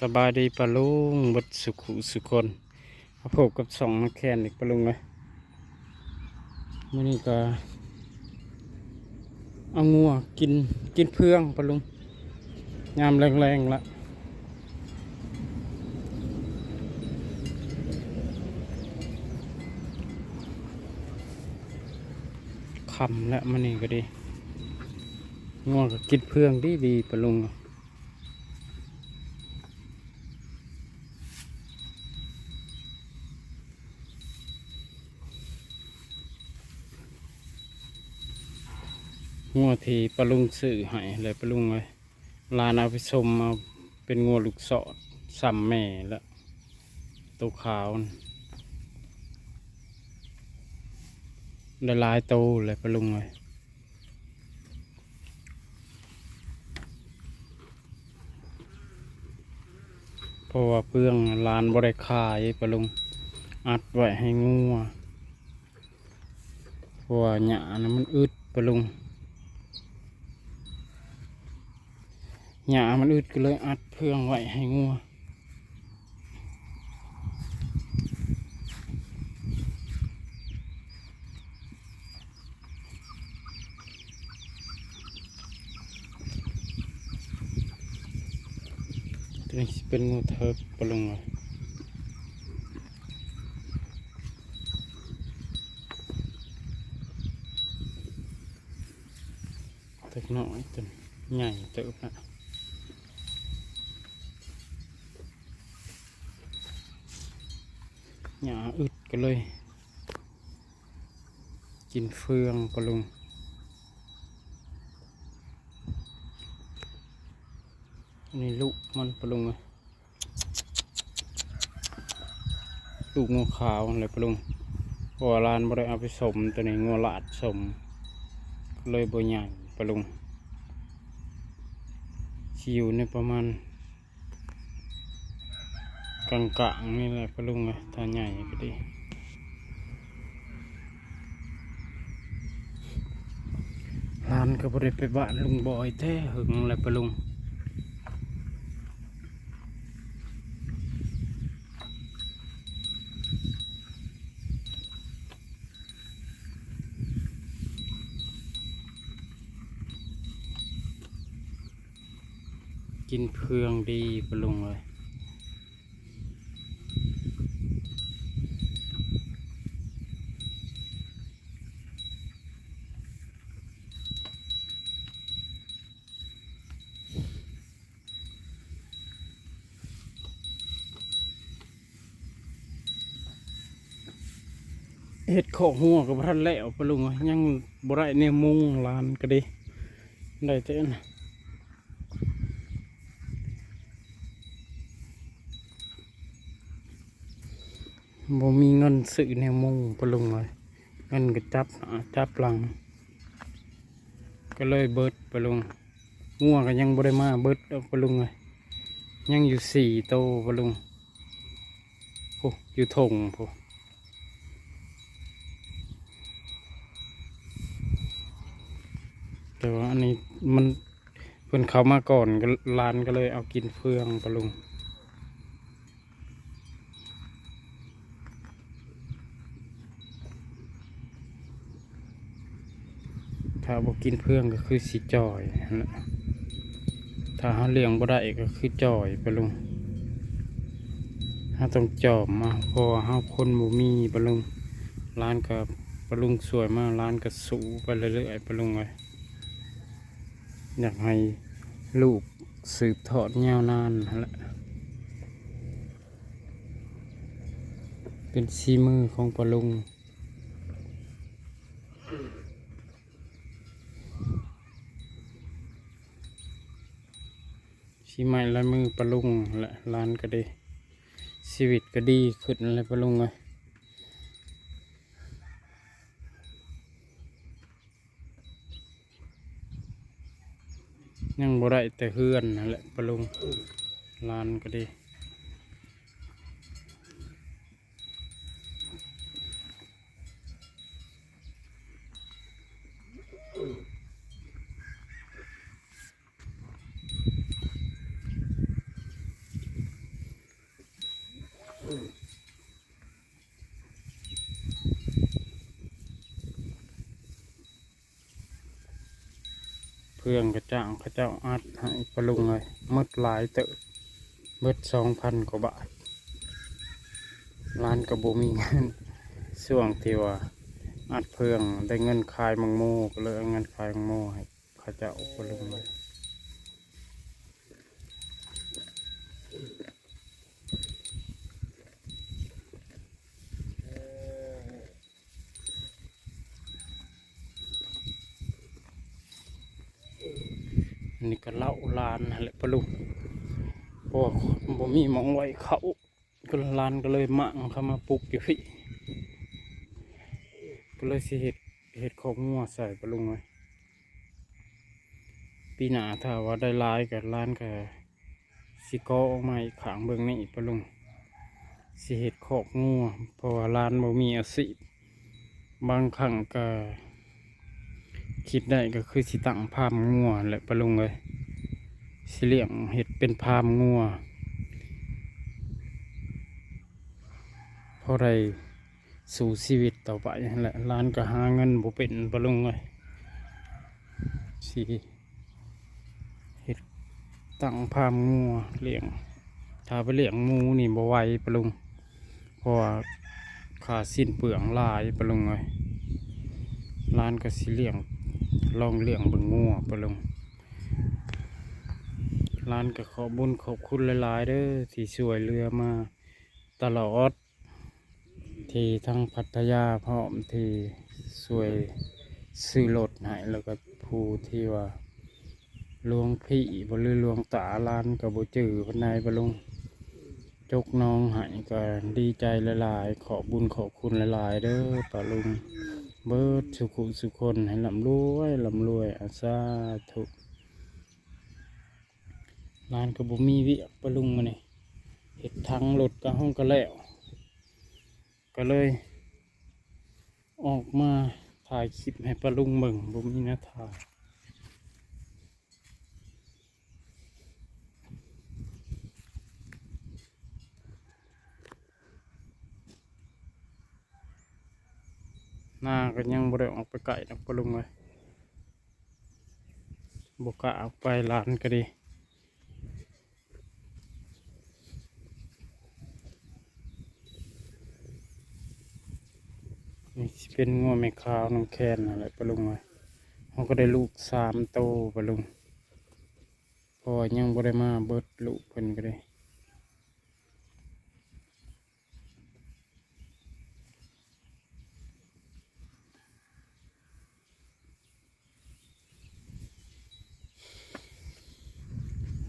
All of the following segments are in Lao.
ສະບາຍດີປ້າລຸງເບິດສຸຂູສຸຄົນ ມາພົບກັບຊ່ອງນ້າແຄນອີກປ້າລຸງເອີຍ. ມື້ນີ້ກໍເອົາງົວກິນ ກິນເຟືອງປ້າລຸງ ຍາມແລງໆລະ ຄ່ຳແລ້ວມື້ນີ້ກໍດີ ງົວກໍກິນເຟືອງດີໆປ້າລຸງ. ງົວທີ່ປ້າລຸງຊື້ໃຫ້ແຫຼະປ້າລຸງເອີຍ ຫຼານເອົາໄປຊົມເອົາ ເປັນງົວລູກສອດ ຊ້ຳແມ່ແລ້ວ ໂຕຂາວນະ ໄດ້ຫຼາຍໂຕແຫຼະປ້າລຸງເອີຍ. ເພາະວ່າເຟືອງຫຼານບໍ່ໄດ້ຂາຍປ້າລຸງ ອັດໄວ້ໃຫ້ງົວ ເພາະວ່າຫຍ້ານະມັນອຶດປ້າລຸງ ຫຍ້າມັນອຶດກໍເລີຍອັດເຟືອງໄວ້ໃຫ້ງົວ. ໂຕນີ້ຊິເປັນງົວເທີກປ້າລຸງເອີຍ. ເລັກນ້ອຍ ໂຕໃຫຍ່ເຕີບນະ ຫຍ້າອຶດກໍເລີຍກິນເຟືອງປ້າລຸງ. ອັນນີ້ລູກມັນປ້າລຸງເອີຍ ລູກງົວຂາວຫັ້ນແຫຼະປ້າລຸງ ເພາະວ່າຫຼານບໍ່ໄດ້ເອົາໄປສົມ ໂຕນີ້ງົວລາດສົມ ກໍເລີຍບໍ່ໃຫຍ່ປ້າລຸງ ຊິຢູ່ໃນປະມານກາງໆນີ້ແຫຼະປ້າລຸງເອີຍ ຖ້າໃຫຍ່ກໍດີ. ຫຼານກໍບໍ່ໄດ້ໄປບ້ານລຸງບອຍແຕ່ເຫິງແລ້ວປ້າລຸງ. ກິນເຟືອງດີປ້າລຸງເອີຍ. ເຮັດຄອກງົວກໍບໍ່ທັນແລ້ວປ້າລຸງເອີຍ ຍັງບໍ່ໄດ້ແນວມຸງ ຫຼານກໍດີ ໄດ້ແຕ່ອັນ ບໍ່ມີເງິນຊື້ແນວມຸງປ້າລຸງເອີຍ ເງິນກໍຈັບໜ້າຈັບຫຼັງ ກໍເລີຍເບິດປ້າລຸງ. ງົວກໍຍັງບໍ່ໄດ້ມາເບິດດອກປ້າລຸງເອີຍ ຍັງຢູ່ສີ່ໂຕປ້າລຸງ ໂອ້ ຢູ່ທົ່ງພຸ້ນ. ແຕ່ວ່າອັນນີ້ມັນ ເພິ່ນເຂົ້າມາກ່ອນ ກໍ ຫຼານກໍເລີຍເອົາກິນເຟືອງປ້າລຸງ. ຖ້າບໍ່ກິນເຟືອງກໍຄືຊິຈ່ອຍຫັ້ນແຫຼະ ຖ້າເຮົາລ້ຽງບໍ່ໄດ້ກໍຄືຈ່ອຍໄປລຸງ. ເຮົາຕ້ອງຈອມເອົາ ເພາະວ່າເຮົາຄົນບໍ່ມີປະລຸງ. ຫຼານກໍ ປະລຸງຊ່ວຍມາ ຫຼານກໍສູ້ໄປເລື້ອຍໆ ປະລຸງເອີຍ. ຢາກໃຫ້ລູກສືບທອດຍາວນານຫັ້ນແຫຼະ ເປັນສີມືຂອງປະລຸງ. ສີໄມ້ລາຍມືປະລຸງແຫຼະ ຫຼານກໍດີ ຊີວິດກໍດີຂຶ້ນແຫຼະປະລຸງເອີຍ. ຍັງບໍ່ໄດ້ແຕ່ເຮືອນຫັ້ນແຫຼະປະລຸງ ຫຼານກໍດີ. ເ ຄື່ອງກະຈ້າງເຂົາເຈົ້າອັດໃຫ້ປະລຸງເອີຍ ໝົດຫຼາຍເຕີບ ເບິດສອງພັນກວ່າບາດ. ຫຼານກະບໍ່ມີເງິນ ຊ່ວງທີ່ວ່າອັດເຄື່ອງ ໄດ້ເງິນຂາຍໝາກໂມ ກະເລີຍເອົາເງິນຂາຍໝາກໂມໃຫ້ເຂົາເຈົ້າປະລຸງເອີຍ. ອັນນີ້ກະເລົ້າຫຼານຫັ້ນແຫຼະປະລຸງ ເພາະວ່າບໍ່ມີໝ່ອງໄວ້ເຂົ້າ ກະຫຼານກະເລີຍມ້າງເຂົ້າມາປຸກຢູ່ພີ້ ກະເລີຍຊິເຮັດ ເຮັດຄອກງົວໃສ່ປະລຸງເອີຍ. ປີໜ້າຖ້າວ່າໄດ້ຫຼາຍກະຫຼານກະຊິກໍ່ອອກມາອີກຂ້າງເບື້ອງນີ້ປະລຸງ ຊິເຮັດຄອກງົວ ເພາະວ່າຫຼານບໍ່ມີອາຊີບ. ບາງຄັ້ງກະຄິດໄດ້ກະຄືຊິຕັ້ງຟາມງົວແຫຼະປະລຸງເອີຍ ຊິລ້ຽງເຮັດເປັນຟາມງົວ ພໍໄດ້ ສູ້ຊີວິດຕໍ່ໄປຫັ້ນແຫຼະ. ຫຼານກະຫາເງິນບໍ່ເປັນປະລຸງເອີຍ ຊິເຮັດຕັ້ງຟາມງົວລ້ຽງ ຖ້າໄປລ້ຽງໝູນີ້ບໍ່ໄຫວປະລຸງ ເພາະວ່າຄ່າສິ້ນເປືອງຫຼາຍປະລຸງເອີຍ. ຫຼານກະຊິລ້ຽງ ລອງລ້ຽງເບິ່ງງົວປະລຸງ. ຫຼານກະຂອບບຸນຂອບຄຸນຫຼາຍໆເດີ ທີ່ຊ່ວຍເຫຼືອມາຕະຫຼອດ ທີ່ທາງພັດທະຍາພ້ອມທີ່ຊ່ວຍຊື້ລົດໃຫ້ ແລ້ວກະຜູ້ທີ່ວ່າຫຼວງພີ່ບໍ່ ຫຼື ຫຼວງຕາ ຫຼານກະບໍ່ຈື່ປານໃດປະລຸງ. ຈົກໜອງໃຫ້ກະດີໃຈຫຼາຍໆ ຂອບບຸນຂອບຄຸນຫຼາຍໆເດີປະລຸງ ເບິດສູ່ຜູ້ສູ່ຄົນ ໃຫ້ລ່ຳລວຍ ລ່ຳລວຍ ອາ ສາທຸ. ຫຼານກະບໍ່ມີວຽກປະລຸງມື້ນີ້ ເຮັດຖັງລົດກະຫ້ອງກະແລ້ວ ກະເລີຍອອກມາຖ່າຍຄລິບໃຫ້ປະລຸງເບິ່ງ ບໍ່ມີແນວຖ່າຍ. ນາກະຍັງບໍ່ໄດ້ອອກໄປໃກ້ດອກປະລຸງເອີຍ ບໍ່ກ້າອອກໄປ ຫຼານກະດີ. ນີ້ຊິເປັນງົວແມ່ຂາວນ້ອງແຄນຫັ້ນແຫຼະປະລຸງເອີຍ ເຮົາກະໄດ້ລູກສາມໂຕປະລຸງ ເພາະວ່າຍັງບໍ່ໄດ້ມາເບິດລູກເພິ່ນກະດີ.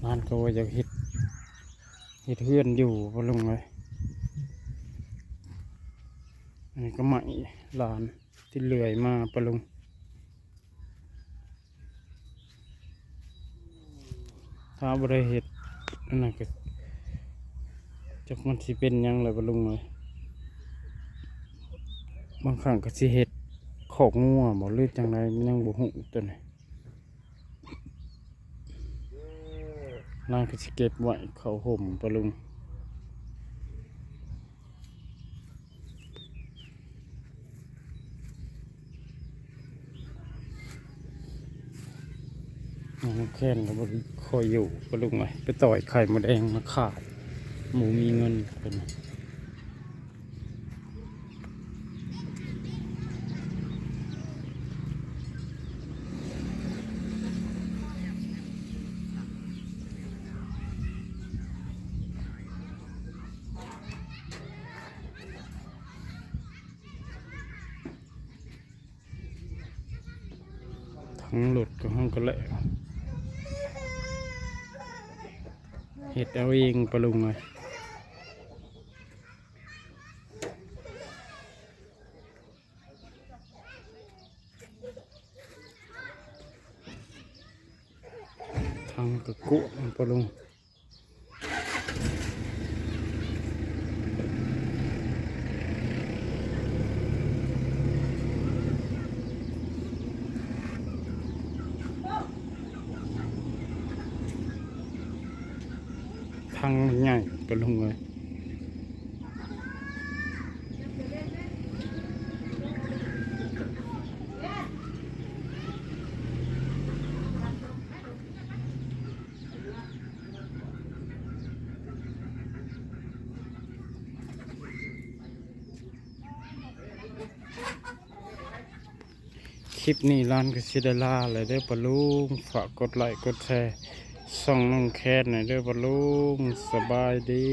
ຫຼານກະວ່າຢາກເຮັດ ເຮັດເຮືອນຢູ່ປະລຸງເອີຍ. ອັນນີ້ກະໄມ້ຫຼານ ຕິເລື່ອຍມາປະລຸງ ຖ້າບໍ່ໄດ້ເຮັດອັນນັ້ນກະ ຈັກມັນຊິເປັນຫຍັງແຫຼະປະລຸງເອີຍ. ບາງຄັ້ງກະຊິເຮັດຄອກງົວບໍ ຫຼື ຈັ່ງໃດ ຍັງບໍ່ຮູ້ໂຕນີ້. ນາງກະຊິເກັບໄວ້ເຂົ້າຮົ່ມປະລຸງ. ນ້ອງແຄນກະບໍ່ຄ່ອຍຢູ່ປະລຸງເອີຍ ໄປຕ່ອຍໄຂ່ມົດແດງມາຂາຍ ບໍ່ມີເງິນເພິ່ນ. ຖັງລົດກະເຮົາກະແລ້ວ ເຮັດເອົາເອງປະລຸງເອີຍ. ຖັງກະກວ້າງປະລຸງ. ຖັງມັນໃຫຍ່ປະລຸງເອີຍ. ຄລິບນີ້ຫຼານກໍຊິໄດ້ລາແລ້ວເດີປ້າລຸງ. ຝາກກົດໄລ້ກົດແຊຊ່ອງນ້ອງແຄນແດ່ເດີປ້າລຸງ. ສະບາຍດີ.